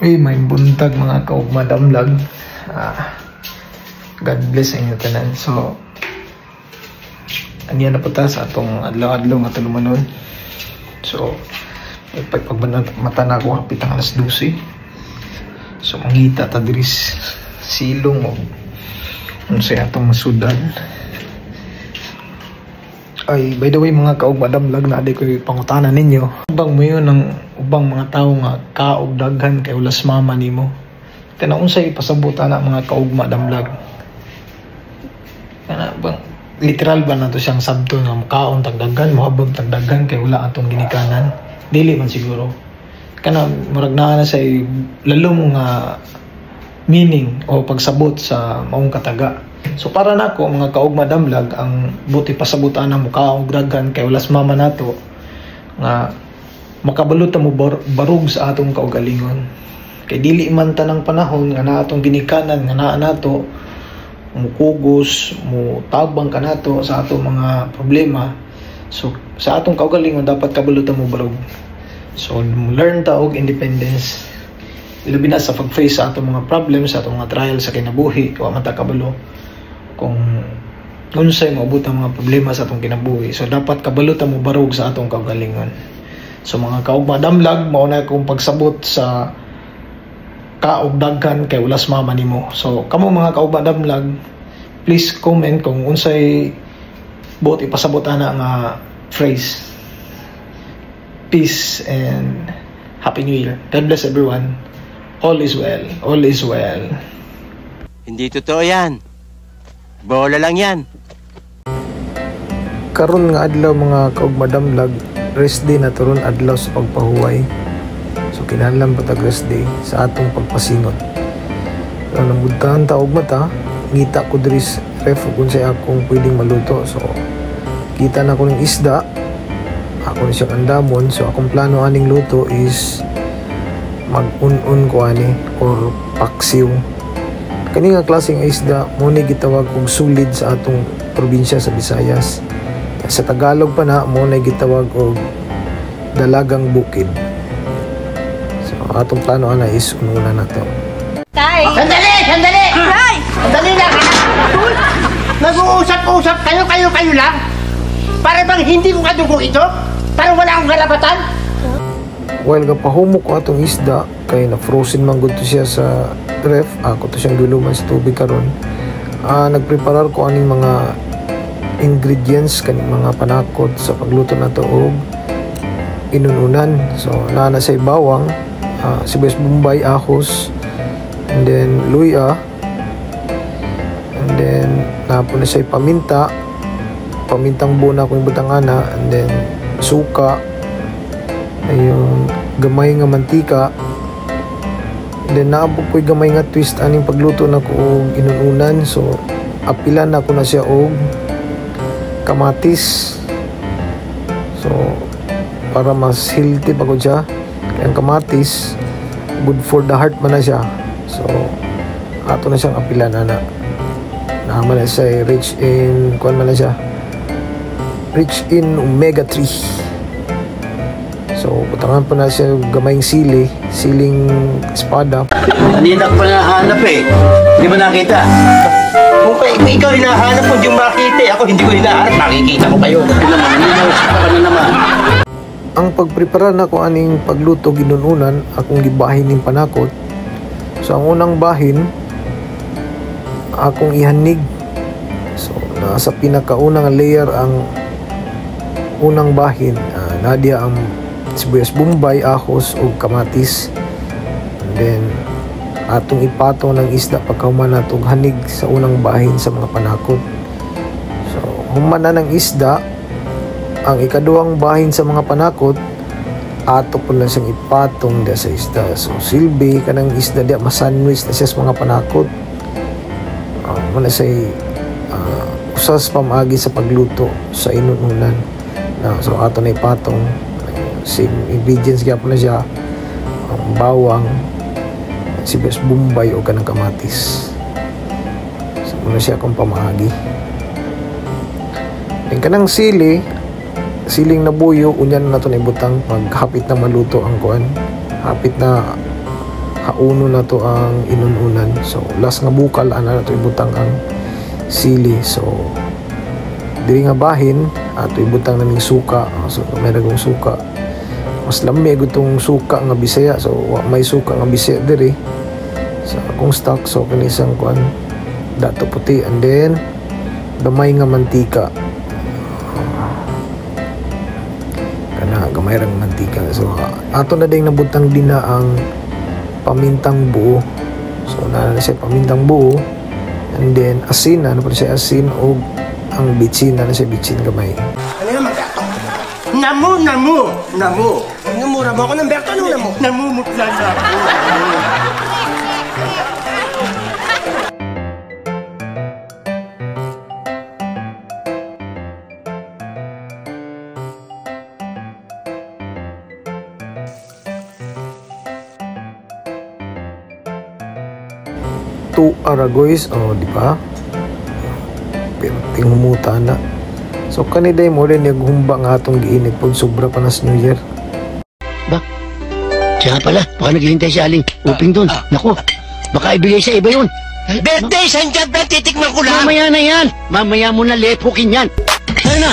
Uy, maayong buntag, mga kaugma damlag. God bless sa inyo tanan. So, aniya na po ta sa atong adlaw-adlaw nga tulumanon. So, pag mata na ako, hapit ang alas 12. So, mangita ta diri silong og unsay atong masudan. Ay, by the way, mga kaugma damlag, naa ko'y pangutana ninyo. Ubang mo yun ng ubang mga tao nga kaog daghan kay ulas mama nimo. Tanaw unsay ipasabot ana, mga kaugma damlag? Kana bang literal ba nato siyang sabton nga kaon tag daghan, mohabag tag daghan kay wala atong ginikanan? Dili man siguro. Kana murag naa na sa lalom nga meaning o pagsabot sa maong kataga. So para nako, mga kaugma damlag, ang buot ipasabot ana mukaon daghan kay ulas mama nato nga makabalo ta mo barug sa atong kaugalingon. Kay dili man tanang panahon nga naa atong ginikanan nga naa nato mukugos, mo tabang kanato sa atong mga problema. So sa atong kaugalingon dapat kabalo ta mo barug. So learn ta og independence. Labi na sa pag-face sa atong mga problems, sa atong mga trial sa kinabuhi, wa man ta kabalo kung unsay moabot ang mga problema sa atong kinabuhi. So dapat kabalo ta mo barug sa atong kaugalingon. So mga kaugma damlag, mao na akong pagsabot sa kaog daghan kay ulas mama nimo. So kamo, mga kaugma damlag, please comment kung unsay buot ipasabot ana nga phrase. Peace and Happy New Year. God bless everyone. All is well. All is well. Hindi totoo yan. Bola lang yan. Karon nga adlaw, mga kaugma damlag, rest day na turon, adlaw sa pagpahuway. So kinahanglan pa tag rest day sa atong pagpasingot. So nambudtahan ta og mata, ngita ko diri sa ref ug unsay akong pwedeng maluto. So kita na ko ng isda, ako ni siyang andamon. So akong plano aning luto is mag-un-un ko ani or paksiw. Kani nga klaseng isda mo ni gitawag og sulid sa atong probinsya sa Visayas. Sa Tagalog pa na mo na gitawag og dalagang bukid. So atong plano ana is ununa na to. Tay! Sandali! Sandali! Tay! Sandali lang! Nag-uusap-usap kayo, kayo, kayo lang? Para bang hindi ko kadugo ito? Parang wala akong karapatan? While gapahumok ko atong isda kay na frozen man gud to siya sa ref, ako to siyang duluman sa tubig karon. Nagpreparar ko aning mga ingredients, kaning mga panakot sa pagluto nato og inununan. So naa na sa bawang, sibuyas bombay, ahos, and then luya, and then naa po na siya paminta, pamintang buo na akong ibutang ana, and then suka, ayun, gamay nga mantika. Then naa po ko'y gamay nga twist aning pagluto na ko og inununan. So apilan na ko na siya og kamatis. So para mas healthy pa ko siya. Kaya ang kamatis, good for the heart man na siya. So ato na siyang apilan ana. Naa man na siya rich in kuan man na siya. Rich in omega 3. So, butangan pa na siya gamayng sili, siling espada. Kanina ko pa nahanap eh. Hindi mo nakita? Kung ikaw hinahanap mo, hindi mo makita eh. Ako hindi ko hinahanap, makikita ko kayo. Ano naman, ka na naman. Ang pagprepara nako aning pagluto ginununan, akong gibahin ning panakot. So ang unang bahin akong ihanig. So nasa pinakaunang layer ang unang bahin, naa diha ang sibuyas bombay, ahos ug kamatis. And then atong ipatong ng isda pagkahuman natong hanig sa unang bahin sa mga panakot. So human na ng isda, ang ikaduhang bahin sa mga panakot ato po lang siyang ipatong diya sa isda. So silbi kanang isda diya masandwich na siya sa mga panakot. Mao na siya usas pamaagi sa pagluto sa inununan. Na, so ato na ipatong, same ingredients gyapon na siya, ang bawang, sibuyas bombay o kanang kamatis. So mao na siya akong pamaagi. Then kanang sili, siling nabuyo, unya na nato na ibutang pag hapit na maluto ang kuan, hapit na Hauno na to ang inununan. So last nga bukal ana na to ibutang ang sili. So diri nga bahin ato ibutang naming suka. So may nagong suka. Mas lami gud tong suka nga Bisaya. So wa may suka nga Bisaya diri sa akong stock. So kini isang kuan dato puti and then gamay nga mantika. Kana gamay rang mantika. So ato na ding nabutang din na ang pamintang buo. So naa na siya pamintang buo and then asin, ano pa siya asin og ang bitsin, na siya bitsin gamay. Ano naman, Berto? Namu, namu, namu. Namura mo ako ng Berto, ano namu? Namumutla na ako. Two aragoys, oh, di ba? Perting humuta na. So kaniday mo rin naghumba nga atong giinit pag sobra pa na sa New Year. Ba? Siya nga pala, baka naghihintay si Aling Uping doon. Naku, baka ibigay sa iba yun. Birthday, saan ba? Titikman ko lang. Mamaya na yan. Mamaya mo na lepokin yan. Ayun na.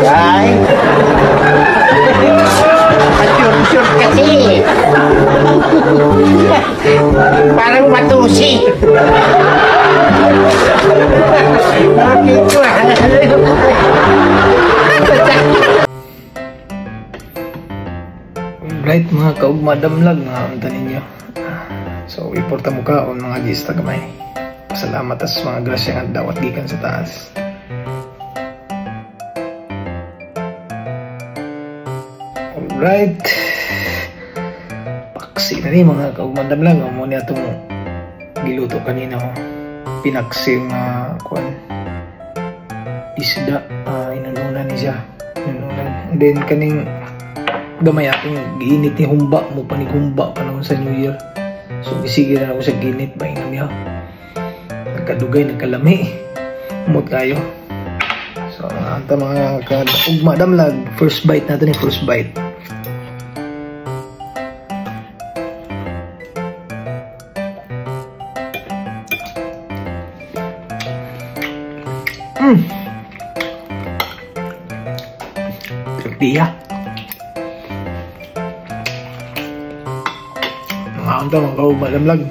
Ay. Sure-sure kasi. Parang matusi. Bakit ko? Right mga kaugmadamlag mga unta ninyo. So iporta mo kaon mga gista gamay. Pasalamat as mga grasya nga dawat gikan sa taas. Alright. Paksi na ni mga kaugmadamlag. Mo ni atong giluto kanina oh. Pinaksi nga kuan isda, inununan ni siya. Inununan. And then kaning gamay atong giinit ni humba mo panigumba panahon sa New Year. So gisige na ako sa ginit ba inam niya. Nagkadugay nagkalami. Umot kayo. So anta mga kaugmadamlag, first bite natin ni first bite. Tortilla. Mga anta mga kaugmadamlag.